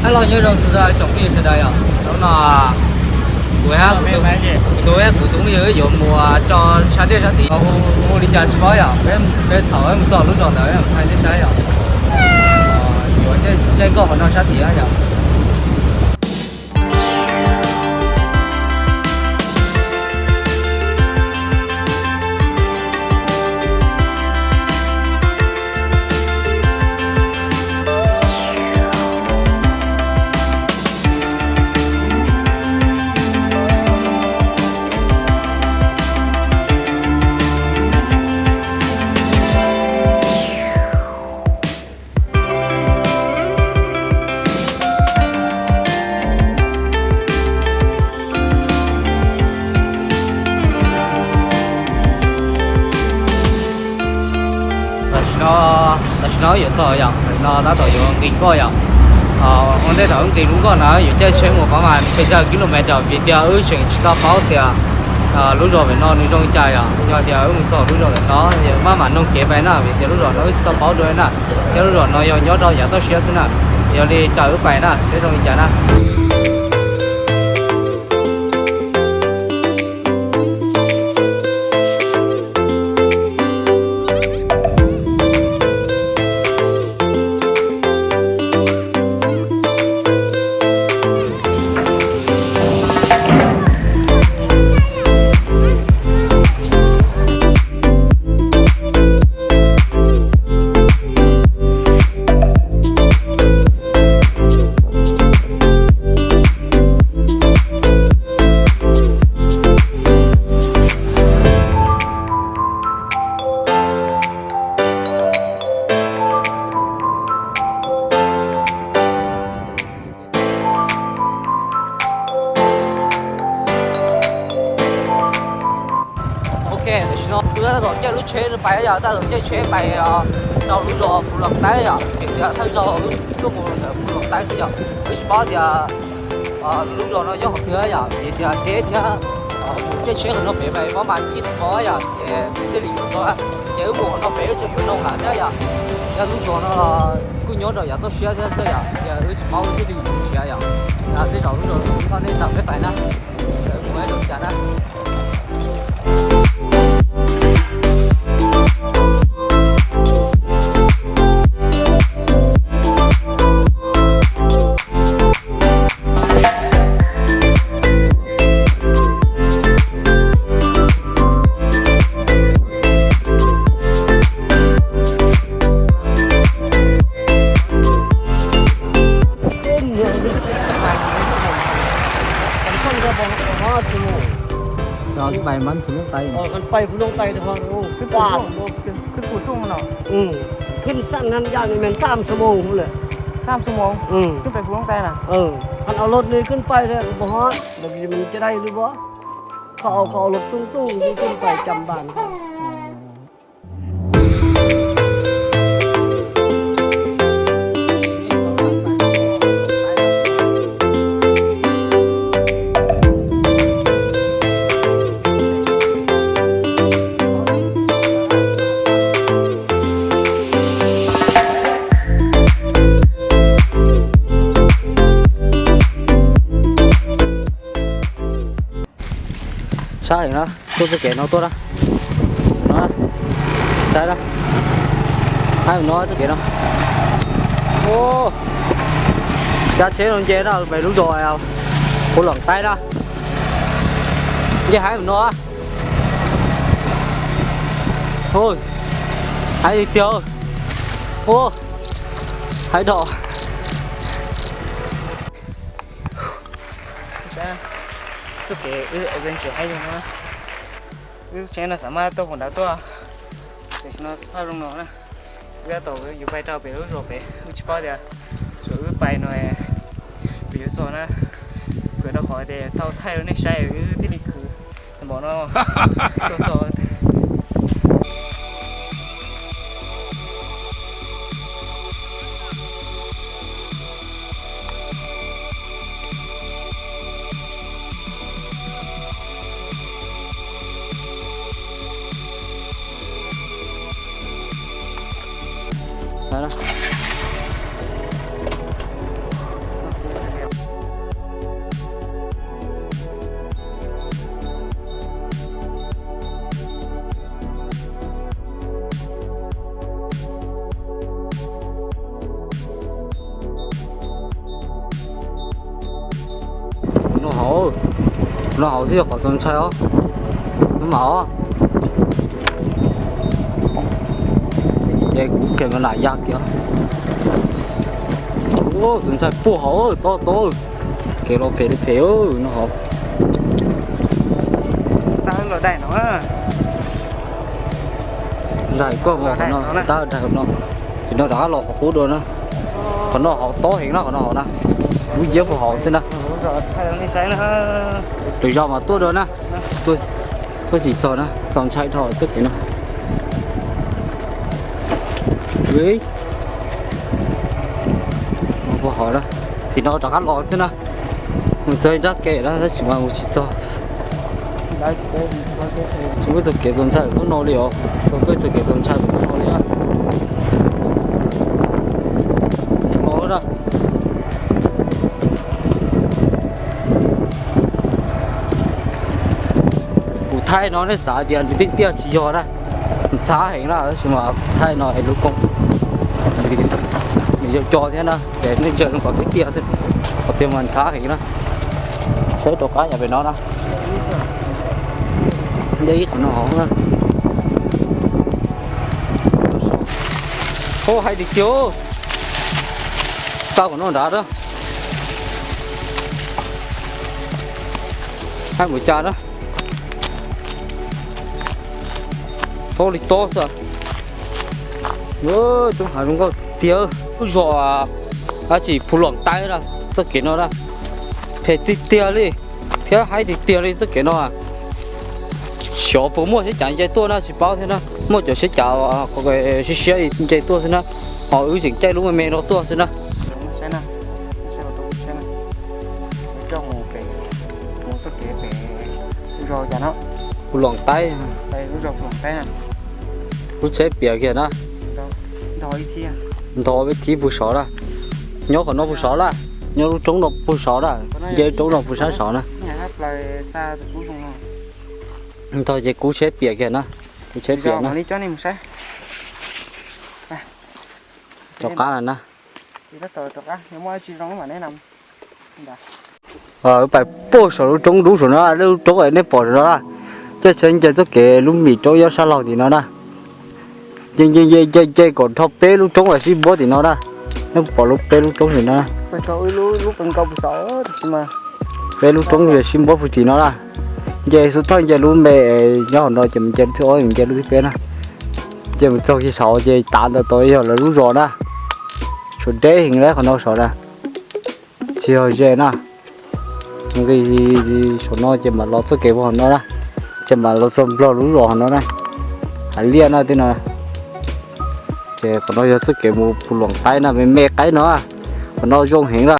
Hello, nyob zoo txog tsoom phooj ywg sawv daws yom. Hnub no kuv hab kuv tus, kuv tus hab kuv tus phooj ywg wb yuav mus rau sab tiaj sab tid ua li cas tsis paub yom. Peb, peb thaum wb mus txog lub zos ntawd wb mus thaij nej saib yom. Yuav caij nkoj mus rau sab tid yom. Tam sim no, tam sim no yuav txog yom, no tab tom yuav nqis nkoj yom. Ua ntej thaum wb nqis lub nkoj no yuav caij tsheb mus pab mas pes tsawg kilometer vim tias wb tseem tsis tau paub tias lub zos pem no nws zoo li cas yom. Yog tias wb mus txog lub zos pem no maj mam noog kev pais na, vim tias lub zos no wb tsis tau paub dua na, thiab lub zos no yog nyob rau yav toj siab xwb na. Yog li caw wb pais na seb zoo li cas na. Ok, tam sim no kuv tab tom caij lub tsheb pais yom, tab tom caij tsheb pais rau lub zos Phu Loos Taib yom, vim tias thawj zaug wb tuaj mus ntawm Phu Loos Taib xwb yom, wb tsis paub tias lub zos no nyob qhov twg yom, vim tias deb thiab mus caij tsheb qhov no pem mas mob mas ib xuab moos yom, ces thiaj li yuav txog, ces wb mus qhov no pem wb tseem yuav noog lawm thiab yom, yog lub zos no kuj nyob rau yav toj siab thiab xwb yom, ces wb tsis paub wb thiaj li mus nrhiav yom, tej zaum lub zos no nej nrog peb pais na. Pais Phu Loos Taib, pais Phu Loos Taib, khwb pum xub no, khwb xab nab yaj nws meej xab xuab moos lawm, xab xuab moos khwb pais Phu Loos Taib na. Qhov au lod nws khwb pais thiab pom hov, ces dai li pom, qhov au qhov au lod xub xub khwb pais Cam Npas. Saib no, tuaj txoj kev no tuaj na. No, saib na, haib no txoj kev no. Cab tsheb no nce na pem lub zos Phu Loos Taib na. Nce haib no. Haib tiag. Haib dom. Txoj kev adventure heev li no. Wb tsev no xav mas tuaj puas nrad tuaj, tam sim no xab phaj zoo no na. Wb tab tom yuav pais rau pem lub zos pem, wb tsis paub tias tsuas wb pais no pem yuav txog na. Khwv rau qhov tias tau thaij rau nej saib wb thiaj li khwv npaum no tuaj txog. Hauv no hauv xwb yog qhov txaus ntshai os. Hnub mam os. Ces kuv kiag no nam ya kiag. Txaus ntshai puag hauv tob tob. Kev los phem li phem no hauv. Daig koj mus qhov no, tab daig qhov no. Ces no rov qab los qhov qub dua na. Qhov no hauv tob heev na, qhov no hauv na. Lub iab puag hauv xwb na. Lwm zaus mas tuaj dua na. Tuaj tsis txog na, txaus ntshai dhau txoj kev no. Puag hauv na. Tim no rov qab los xwb na. Mus txog nrab ke na tab sis mas mus tsis txog. Tsis muaj txoj kev txaus ntshai txoj no li os. Txog peb txoj kev txaus ntshai txoj no li na. Kuv thaij no nej xav tias nws tiaj tiaj tsis yog na, ntxhab heev na, tab sis mas kuv thaij no es lub koob nws yog co thiab na, ces nej ntsia zoo kom tiaj tiaj xwb, qhov tiag mas ntxhab heev na. Saib rov qab yam pem no na, nce ib qhov no hauv na. Ub, haib tiag tiag, xa qhov no nrad na. Haib mus cas na. Tob li tob xwb. Roob hav zoo nkauj tiag. Lub zos dab tsi Phu Luam Taib na, txoj kev no na, phem tiag tiag li thiab haib tiag tiag li txoj kev no. Xyov puas muaj siab cav nce tuaj na tsis paub thiab na, muaj cov siab cav siab siab nce tuaj xwb na, ho wb tseem caij lub me me no tuaj xwb na. Phu Luam Taib, lub tsheb piam kiag na. Nto ib thib puag saud na, nyob qhov no puag saud na, nyob lub roob no puag saud na, nce lub roob no puag sab saud na. Nto ces kuv tsheb piam kiag na, kuv tsheb piam na. Rov qab lawm na. Pais puag saum lub roob dub saum no, lub roob nej pom saum no na, caij tsheb nce txoj kev lub mis roob nyob sab laug tim no na. Nce nce nce nce nce kom dhau peb lub roob uas sib npuab tim no na. Nej pom lub peb lub roob tim no na. Peb lub roob uas sib npuab puag tim no na. Nce xub thawj nce lub me nyob hauv no ces mus nce lub thib ob, nce lub thib peb na. Nce mus txog kiag saud ces tav ntawm tod yog lawv lub zos na. Tshuav deb heev li qhov no saud na. Tsis yog ze na. Nqis saum no ces mam los txoj kev mus hauv no na. Ces mam los txog Nplog lub zos hauv no na. Hav liaj na tej no. Ces qhov no yog txoj kev mus Phu Luam Taib na, me me qaib no. Qhov no zoo heev na.